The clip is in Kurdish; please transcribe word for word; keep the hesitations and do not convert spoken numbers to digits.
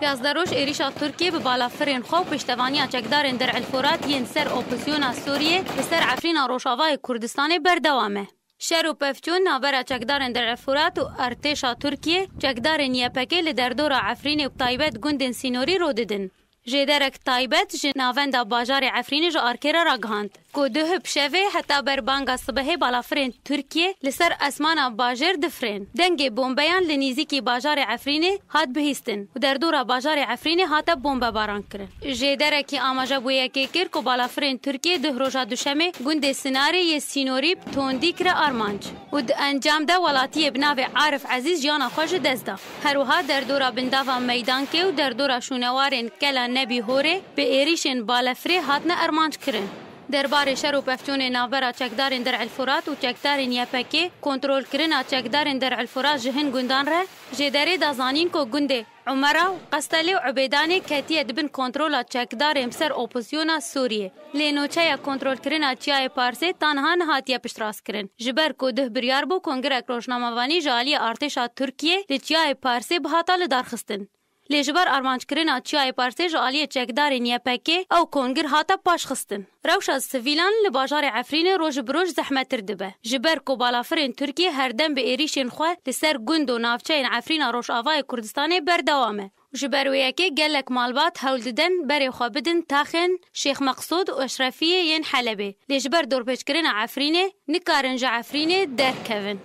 Yazdeh roj êrîşa Tirkiyê bi balafirên xwe û pêştevaniya çekdarên Der'el Furat yên ser opozîsyona Sûriyê li ser Efrîna Rojavayê Kurdistanê berdewam e. Şer û pevçûn navbera çekdarên Der'el Furat û artêşa Tirkiyê, çekdarên Y P G li derdora Efrînê û bi taybet gundên sînorî rû didin. Jêderek taybet ji navenda bajarê Efrînê ji Arkê re ragihand, ku duh bi şevê heta ber banga sibehê balafirên Tirkiyê li ser esmana bajêr difirên. Dengê bombeyan li nîzîkî bajarê Efrînê hat bihîstin û derdora bajarê Efrînê hate bombebaran kirin. Jêderekî amaje bi wê yekê kir ku balafirên Tirkiyê duh roja Duşemê gundê Sinarê yê sînorî bi tondî kire armanc û di encam de welatiyê bi navê Arif Ezîz jiyana xwe ji dest da. Her wiha derdora Bindava Meydankê û derdora şûnewarên Kela Nebî Horê bi êrîşên balefirê hatine armanc kirin. Derbarê şer û pevçûnê navbera çekdarên Der'el Furat û çekdarên Y P G, kontrolkirina çekdarên Der'el Furat ji hin gundan re, jêderê da zanîn ku gundê Umera û Qestelê û Ubêdanê ketiye di bin kontrola çekdarên bi ser opozîsyona Sûriyê. Lê nûçeya kontrolkirina Çiyayê Parsê ta niha nehatiye piştrastkirin, ji ber ku duh biryar bû kongirek rojnamevanî ji aliyê artêşa Tirkiyê li Çiyayê Parsê bihata lidarxistin. Lê ji ber armanckirina Çiyayê Parsê ji aliyê çekdarên Y P G ew kongir hate paşxistin. Rewşa sivîlan li bajarê Efrînê roj bi roj zehmettir dibe. Ji ber ku balafirên Tirkiyê her dem bi êrîşên xwe li ser gund û navçeyên Efrîna Rojavayê Kurdistanê berdewam e. Ji ber wê yekê gelek malbat hewl didin berê xwe bidin taxên Şêx Meqsûd û Eşrefiyê yên Helebê. Lê ji ber dorpêçkirina Efrînê nikarin ji Efrînê derkevin.